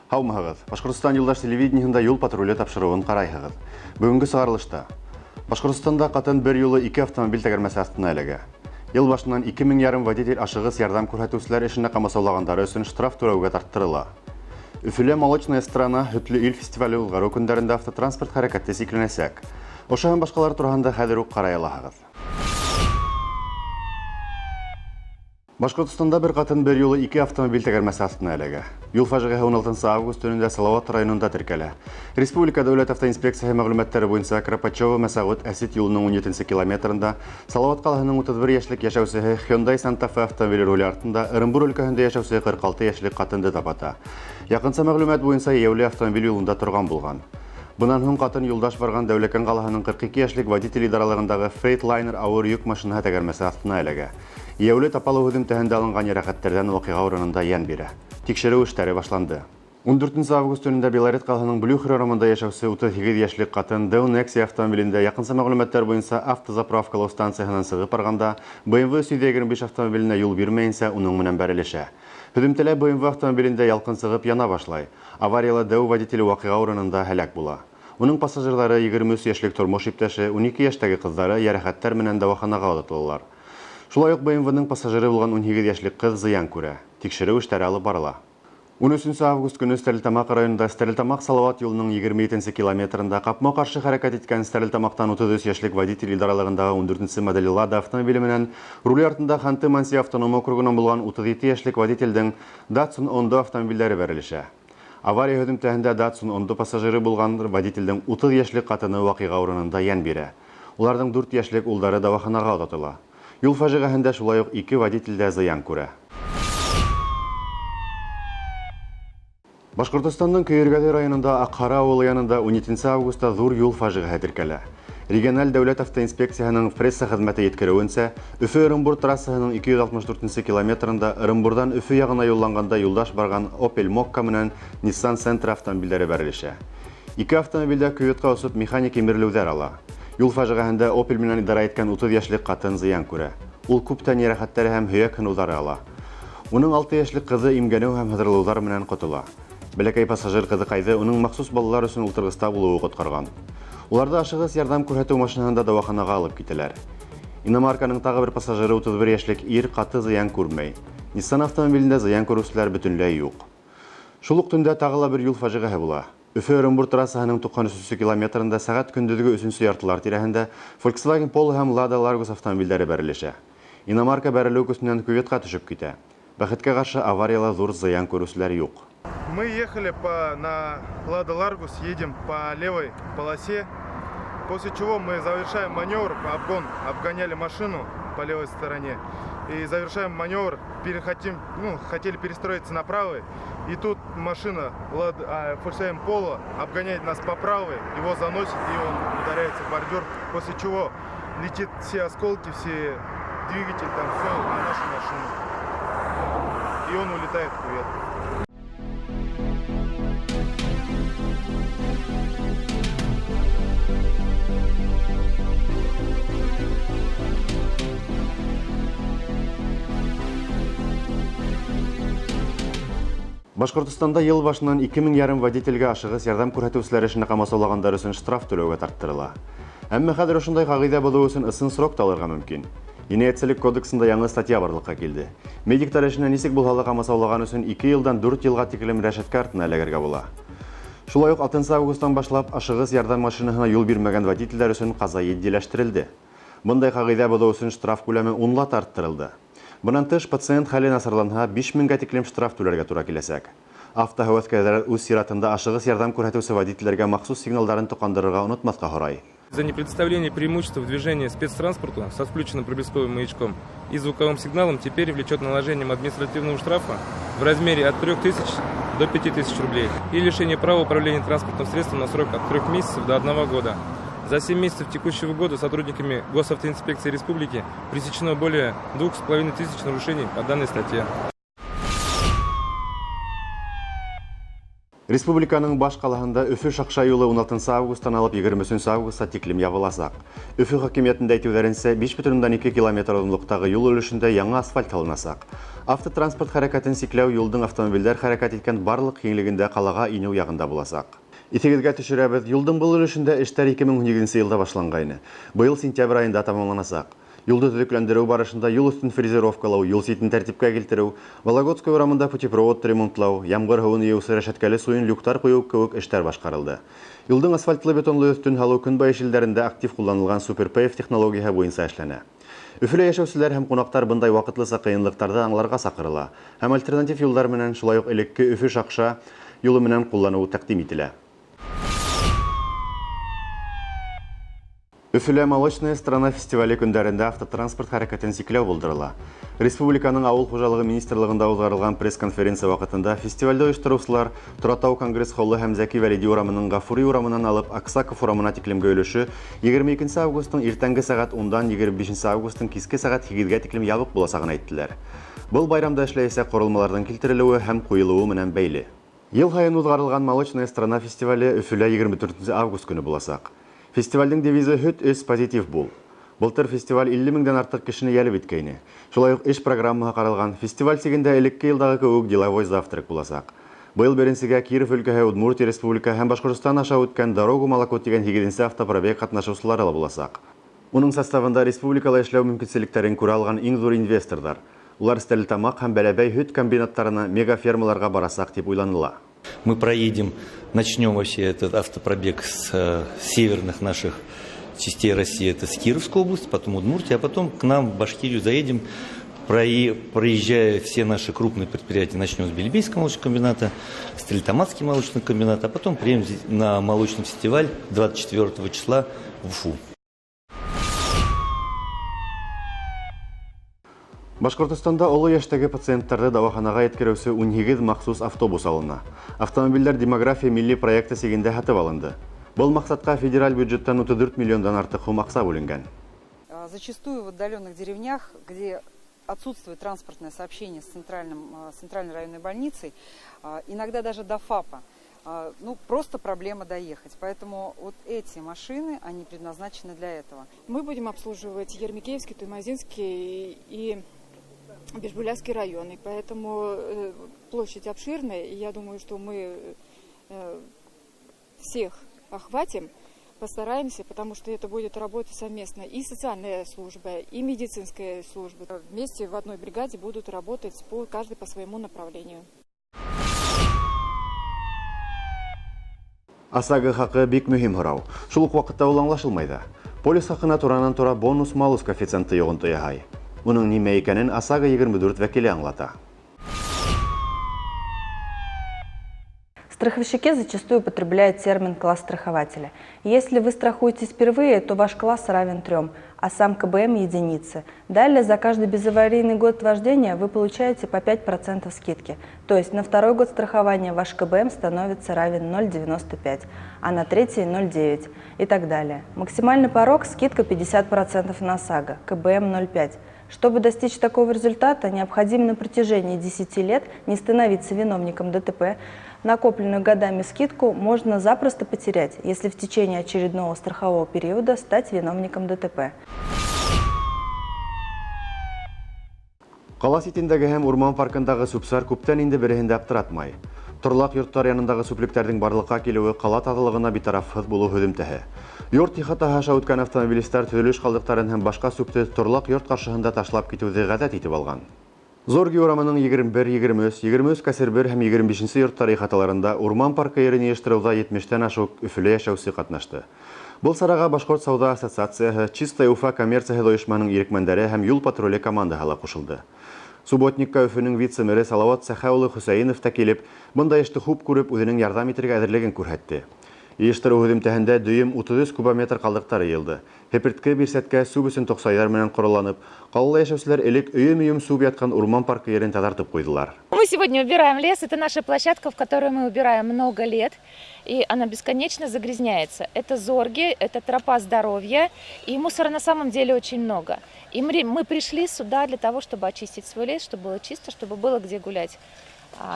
Һаумыһығыҙ! Башҡортостан юлдаш телевидениеһында юл патруле тапшырыуын ҡарайһығыҙ. Бөгөнгө сығарылышта Башҡортостанда ҡатын бер юлы ике автомобиль тәгәрмәсе аҫтына эләгә. Йыл башынан 2500 водитель ашығыс ярҙам күрһәтеүселәр эшенә ҡамасаулағандары өсөн штраф түләүгә тарттырыла. Өфөлә «Молочная страна» һөтлө ил фестивале уҙғарыу көндәрендә автотранспорт хәрәкәте сикләнәсәк. Ошо һәм башҡалар тураһында хәҙер үк ҡарай алаһығыҙ. Башҡортостанда бер ҡатын бер юлы ике автомобиль тәгәрмәсе аҫтына эләгә. Юл фажиғәһе 16 август төнөндә Салауат районында теркәлә. Республика дәүләт автоинспекцияһы мәғлүмәттәре буйынса Кропачева Мәсәғүт Әсит юлының 17 километрында Салауат ҡалаһының 31 йәшлек йәшәүсеһе Hyundai Santa Fe автомобиле руле артында Ырымбур өлкәһендә йәшәүсе 46 йәшлек ҡатынды тапата. Яҡынса мәғлүмәт буйынса йәйәүле автомобиль юлында торған булған. Бынан һуң ҡатын юлдаш барған Дәүләкән ҡалаһының 42 йәшлек водитель идаралығындағы Freightliner ауыр йөк машинаһы тәгәрмәсе аҫтына эләгә. Йәйәүле тапалыу һөҙөмтәһендә алынған йәрәхәттәрҙән ваҡиға урынында йән бирә. Тикшереү эштәре башланды. 14 август төнөндә Белорет ҡалаһының Блюхер урамында йәшәүсе 38 йәшлек ҡатын Daewoo Nexia автомобилендә яҡынса мәғлүмәттәр буйынса автозаправкалау станцияһынан сығып барғанда BMW 325 автомобиленә юл бирмәйенсә уның менән бәрелешә. Һөҙөмтәлә BMW автомобилендә ялҡын сығып яна башлай. Аварияла Daewoo водителе ваҡиға урынында һәләк була. Уның пассажирҙары 23 йәшлек тормош иптәше, 12 йәштәге ҡыҙҙары йәрәхәттәр менән дауаханаға оҙатылалар. Шулай уҡ BMW-ның пассажиры булған 18 йәшлек ҡыҙ зыян күрә. Тикшереү эштәре алып барыла. 13 август көнө Стәрлетамаҡ районында Стәрлетамаҡ Салауат юлының 27 километрында ҡапма-ҡаршы хәрәкәт иткән Стәрлетамаҡтан 33 йәшлек водитель идаралығындағы 14 модель Лада автомобиле менән руль артында Ханты-Манси автоном округынан булған 37 йәшлек водителдең Datsun Ondo автомобилдәре бәрелешә. Авария һөҙөмтәһендә Datsun Ondo пассажиры булған водителдең 30 йәшлек ҡатыны ваҡиға урынында йән бирә. Уларҙың 4 йәшлек улдары дауаханаға оҙатыла. Юл фажиғәһендә шулай уҡ ике водитель дә зыян күрә. Башҡортостандың Көйөргәҙе районында Аҡһары ауылы янында 17 августа ҙур юл фажиғәһе теркәлә. Региональ дәүләт автоинспекцияһының пресса хеҙмәте еткереүенсә, Өфө-Ырымбур трассаһының 264 километрында Ырымбурҙан Өфө яғына юлланғанда юлдаш барған Opel Mokka менән Nissan Sentra автомобилдәре бәрелешә. Ике автомобиль дә кюветҡа осоп механик емерелеүҙәр ала. Юл фажиғәһендә Opel менән идара иткән 30 йәшлек ҡатын зыян күрә. Ул күп тән йәрәхәттәре һәм һөйәк һыныуҙары ала. Уның 6 йәшлек ҡыҙы имгәнеү һәм һыҙырылыуҙар менән ҡотола. Бәләкәй пассажир ҡыҙыҡайҙы уның махсус балалар өсөн ултырғыста булыуы ҡотҡарған. Уларҙы ашығыс ярҙам күрһәтеү машинаһында дауаханаға алып китәләр. Иномарканың тағы бер пассажиры 31 йәшлек ир ҡаты зыян күрмәй. Nissan автомобилендә зыян күреүселәр бөтөнләй юҡ. Шул уҡ төндә тағы ла бер юл фажиғәһе була. Өфө-Ырымбур трассаһының 93 километрында сәғәт көндөҙгө 3 яртылар тирәһендә Volkswagen Polo һәм Lada Largus автомобилдәре бәрелешә. Иномарка бәрелеү көсөнән кюветҡа төшөп китә. Бәхеткә ҡаршы аварияла ҙур зыян күреүселәр юҡ. Мы ехали на Lada Largus, едем по левой полосе, после чего мы завершаем маневр, обгон, обгоняли машину по левой стороне и завершаем маневр, хотели перестроиться на правый, и тут машина Volkswagen Polo обгоняет нас по правой, его заносит, и он ударяется в бордюр, после чего летит все осколки, все двигатель, там все на нашу машину, и он улетает в кювет. Башҡортостанда йыл башынан 2500 водителгә ашығыс ярҙам күрһәтеүселәр эшенә ҡамасаулағандар өсөн штраф түләүгә тарттырыла. Әммә хәҙер ошондай ҡағиҙә боҙоу өсөн ысын срок та алырға мөмкин. Енәйәтселек кодексында яңы статья барлыҡҡа килде. Медиктар эшенә нисек булһа ла ҡамасаулаған өсөн 2 йылдан 4 йылға тиклем рәшәткә артына эләгергә була. Шулай уҡ 6 августтан башлап ашығыс ярҙам машинаһына юл бирмәгән водителдәр өсөн ҡаза етдиләштерелде. Бындай ҡағиҙә боҙоу өсөн штраф күләме 10 лата арттырылды. Бынан тыш, пациент хәле насарланһа, 5000-гә тиклем штраф түләргә тура киләсәк. Автоһәүәҫкәрҙәр үҙ сиратында ашығыс ярҙам күрһәтеүсе водителдәргә махсус сигналдарын тоҡандырырға онотмаҫҡа һорай. За непредоставление преимущества в движении спецтранспорту со включенным проблесковым маячком и звуковым сигналом теперь влечет наложением административного штрафа в размере от 3000 до 5000 рублей и лишение права управления транспортным средством на срок от 3 месяцев до 1 года. За 7 месяцев текущего года сотрудниками Госавтоинспекции Республики пресечено более 2500 нарушений по данной статье. Республиканың баш ҡалаһында Өфө-Шаҡша юлы 16 августтан алып 23 августҡа тиклем ябыласаҡ. Өфө хакимиәтендә әйтеүҙәренсә, 5,2 километр оҙонлоҡтағы юл өлөшөндә яңы асфальт һалынасаҡ. Автотранспорт хәрәкәтен сикләү юлдың автомобилдәр хәрәкәт иткән барлыҡ киңлегендә ҡалаға инеү яғында буласаҡ. Иҫегеҙгә төшөрәбеҙ, юлдың был өлөшөндә эштәр 2017 йылда башланғайны. Быйыл сентябрь айында тамамланасаҡ. Юлды төҙөкләндереү барышында юл өҫтөн фрезеровкалау, юл ситен тәртипкә килтереү, Вологодской урамында путепровод ремонтлау, ямғыр һыуын йыйыусы рәшәткәле суйын люктар ҡуйыу кеүек эштәр башҡарылды. Юлдың асфальтлы бетонлы өҫтөн һалыу көнбайыш илдәрендә актив ҡулланылған суперпейв технологияһы буйынса эшләнә. Өфөлә йәшәүселәр һәм ҡунаҡтар бындай ваҡытлыса ҡыйынлыҡтарҙы аңларға саҡырыла һәм альтернатив юлдар менән, шулай уҡ элекке Өфө-Шаҡша юлы менән ҡулланыу тәҡдим ителә. Өфөлә «Молочная страна» фестивале көндәрендә автотранспорт хәрәкәтен сикләү булдырыла. Республиканың Ауыл хужалығы министрлығында уҙғарылған пресс-конференция ваҡытында фестивалде ойоштороусылар Торатау конгресс-холлы һәм Зәки Вәлиди урамының Ғафури урамынан алып Аксаков урамына тиклемге өлөшө 22 августтың иртәнге сәғәт 10-дан 25 августтың киске сәғәт 8-гә тиклем ябыҡ буласағын әйттеләр. Был байрамда эшләйәсәк ҡоролмаларҙың килтерелеүе һәм ҡуйылыуы менән бәйле. Йыл һайын уҙғарылған «Молочная страна» фестивале Өфөлә 24 август көнө буласаҡ. Фестивалдең девизы «Һөт эс, позитив бул». Былтыр фестиваль 50 меңдән артыҡ кешене йәлеп иткәйне. Шулай уҡ эш программаһы ҡаралған. Фестиваль сигендә элекке йылдағы кеүек деловой завтрак буласаҡ. Быйыл беренсегә Киров өлкәһе, Удмуртия Республика һәм Башҡортостан аша үткән «Дорогу молоко» тигән 8-нсе автопробег ҡатнашыусылары ла буласаҡ. Уның составында республикала эшләү мөмкинселектәрен күрә алған иң ҙур инвесторҙар. Улар Стәрлетамаҡ һәм Бәләбәй һөт комбинаттарына, мегафермаларға барасаҡ тип уйланыла. Мы проедем, начнем вообще этот автопробег с северных наших частей России, это с Кировской области, потом Удмуртия, а потом к нам в Башкирию заедем, проезжая все наши крупные предприятия, начнем с Белебейского молочного комбината, Стерлитамакский молочный комбинат, а потом приедем на молочный фестиваль 24 числа в Уфу. Башҡортостанда оло йәштәге пациенттарҙы дауаханаға еткереүсе 18 махсус автобус алына. Автомобилдәр демография милли проекты сигендә һатып алынды. Был маҡсатҡа федераль бюджеттан 34 миллиондан артыҡ һум аҡса бүленгән. Зачастую в отдаленных деревнях, где отсутствует транспортное сообщение с центральной районной больницей, иногда даже до ФАПа, ну, просто проблема доехать. Поэтому вот эти машины, они предназначены для этого. Мы будем обслуживать Ермекеевский, Туймазинский и Бижбулякский район, и поэтому площадь обширная, и я думаю, что мы всех охватим, постараемся, потому что это будет работать совместно и социальная служба, и медицинская служба. Вместе в одной бригаде будут работать каждый по своему направлению. ОСАГО хаҡы бик мөһим һорау. Шул уҡ ваҡытта ул аңлашылмай ҙа. Полис хаҡына туранан-тура бонус-малус коэффициенты йоғонто яһай. Уның нимә икәнен ОСАГО 24 вәкиле аңлата. Страховщики зачастую употребляют термин «класс страхователя». Если вы страхуетесь впервые, то ваш класс равен 3, а сам КБМ – единице. Далее за каждый безаварийный год вождения вы получаете по 5% скидки. То есть на второй год страхования ваш КБМ становится равен 0,95, а на третий – 0,9 и так далее. Максимальный порог – скидка 50% на ОСАГО, КБМ 0,5. Чтобы достичь такого результата, необходимо на протяжении 10 лет не становиться виновником ДТП. Накопленную годами скидку можно запросто потерять, если в течение очередного страхового периода стать виновником ДТП. Ҡала ситендәге һәм урман паркындағы сүп-сар күптән инде береһен дә аптыратмай. Торлаҡ йорттар янындағы сүплектәрҙең барлыҡҡа килеүе ҡала таҙалығына битарафһыҙ булыу һөҙөмтәһе. Йорт ихатаһы аша үткән автомобилистар төҙөлөш ҡалдыҡтарын һәм башҡа сүпте торлаҡ йорт ҡаршыһында ташлап китеүҙе ғәҙәт итеп алған. Зорги урамының 21, 23, 23 кәсер 1 һәм 25 йорттар ихаталарында урман паркы ерен йыйыштырыуҙа 70-тән ашыу Өфөлә йәшәүсе ҡатнашты. Был сараға Башҡорт сауҙа ассоциацияһы, Чистая Уфа коммерцияһы ойошмаһының ирекмәндәре һәм юл патруле командаһы ла ҡушылды. Субботникка Өфөнөң вице-мэры Салауат Сәхә улы Хөсәйенов та килеп, бындай эште хуп күреп, үҙенең ярҙам итергә әҙерлеген күрһәтте. Йыйыштырыу һөҙөмтәһендә дөйөм 33 кубометр ҡалдыҡтар йыйылды. Һепертке бирсәткә сүп өсөн тоҡсайҙар менән ҡоралланып, ҡалала йәшәүселәр элек өйөм-өйөм сүп ятҡан урман паркы ерен таҙартып ҡуйҙылар. Мы сегодня убираем лес. Это наша площадка, в которой мы убираем много лет. И она бесконечно загрязняется. Это зорги, это тропа здоровья. И мусора на самом деле очень много. И мы пришли сюда для того, чтобы очистить свой лес, чтобы было чисто, чтобы было где гулять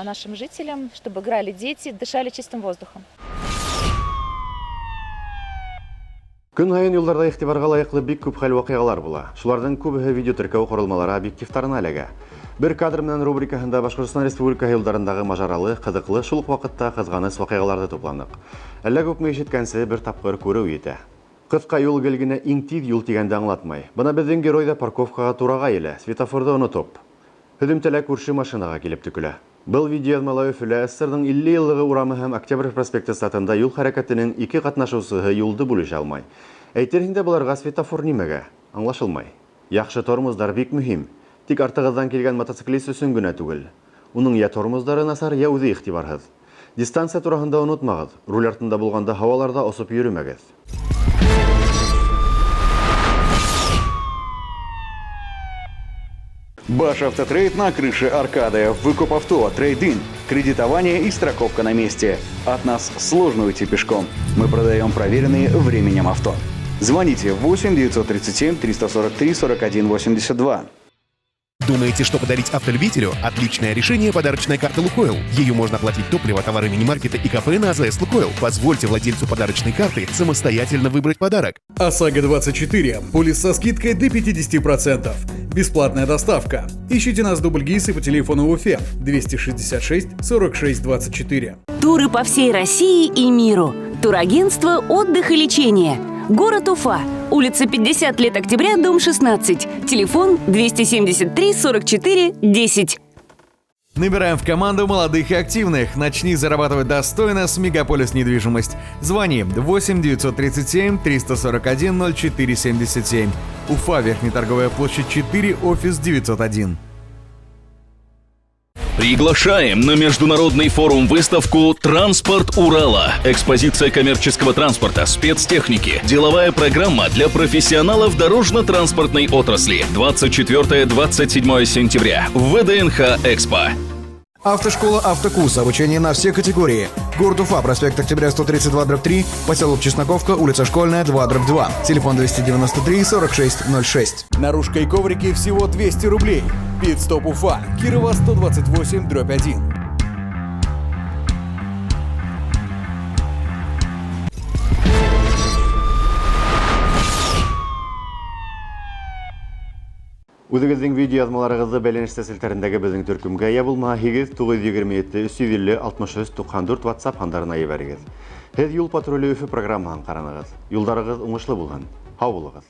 нашим жителям, чтобы играли дети, дышали чистым воздухом. Көн һайын юлдарҙа иғтибарға лайыҡлы бик күп хәл-ваҡиғалар була. Шуларҙың күбеһе видео теркәү ҡоролмалары объективтарына эләгә. Бер кадр менән рубрикаһында Башҡортостан Республикаһы юлдарындағы мажаралы, ҡыҙыҡлы, шул уҡ ваҡытта ҡыҙғаныс ваҡиғаларҙы тупланыҡ. Әллә күпме ишеткәнсе бер тапҡыр күреү етә. Ҡыҫҡа юл гел генә иң тиҙ юл тигәнде аңлатмай. Бына беҙҙең герой ҙа парковкаға тураға елә, светофорҙы онотоп. Һөҙөмтәлә күрше машинаға килеп төкөлә. Был видеояҙмала Өфөлә СССРҙың 50 йыллығы урамы һәм Октябрь проспекты сатында юл хәрәкәтенең ике ҡатнашыусыһы юлды бүлешә алмай. Әйтерһең дә быларға светофор нимәгә? Аңлашылмай. Яҡшы тормоздар бик мөһим. Тик артығыҙҙан килгән мотоциклист өсөн генә түгел. Уның йә тормоздары насар, йә үҙе иғтибарһыҙ. Дистанция тураһында онотмағыҙ. Руль артында булғанда һауаларҙа осоп йөрөмәгеҙ. Баш Автотрейд на крыше Аркады. Выкуп авто, трейд-ин, кредитование и страховка на месте. От нас сложно уйти пешком. Мы продаем проверенные временем авто. Звоните 8 937 343 41 82. Думаете, что подарить автолюбителю? Отличное решение – подарочная карта «Лукойл». Ею можно оплатить топливо, товары мини-маркета и кафе на АЗС «Лукойл». Позвольте владельцу подарочной карты самостоятельно выбрать подарок. ОСАГО-24. Полис со скидкой до 50%. Бесплатная доставка. Ищите нас в Дубльгисе по телефону в Уфе 266 46 24. Туры по всей России и миру. Турагентство «Отдых и лечение». Город Уфа. Улица 50 лет Октября, дом 16. Телефон 273 44 10. Набираем в команду молодых и активных. Начни зарабатывать достойно с Мегаполис Недвижимость. Звони 8 937 341 04 77. Уфа, Верхняя торговая площадь 4, офис 901. Приглашаем на международный форум-выставку «Транспорт Урала». Экспозиция коммерческого транспорта, спецтехники, деловая программа для профессионалов дорожно-транспортной отрасли. 24-27 сентября в ВДНХ «Экспо». Автошкола «Автокурс». Обучение на все категории. Город Уфа, проспект Октября, 132/3, поселок Чесноковка, улица Школьная, 2/2. Телефон 293 46 06. Наружка и коврики всего 200 рублей. Пит-стоп Уфа, Кирова, 128/1. Үҙегеҙҙең видео яҙмаларығыҙҙы бәйләнештә селтәрендәге беҙҙең төркөмгә йә булмаһа 8 927 350 63 94 WhatsApp һандарына ебәрегеҙ. Һеҙ «Юл патруле Өфө» программаһын ҡаранығыҙ. Юлдарығыҙ уңышлы булһын. Һау булығыҙ.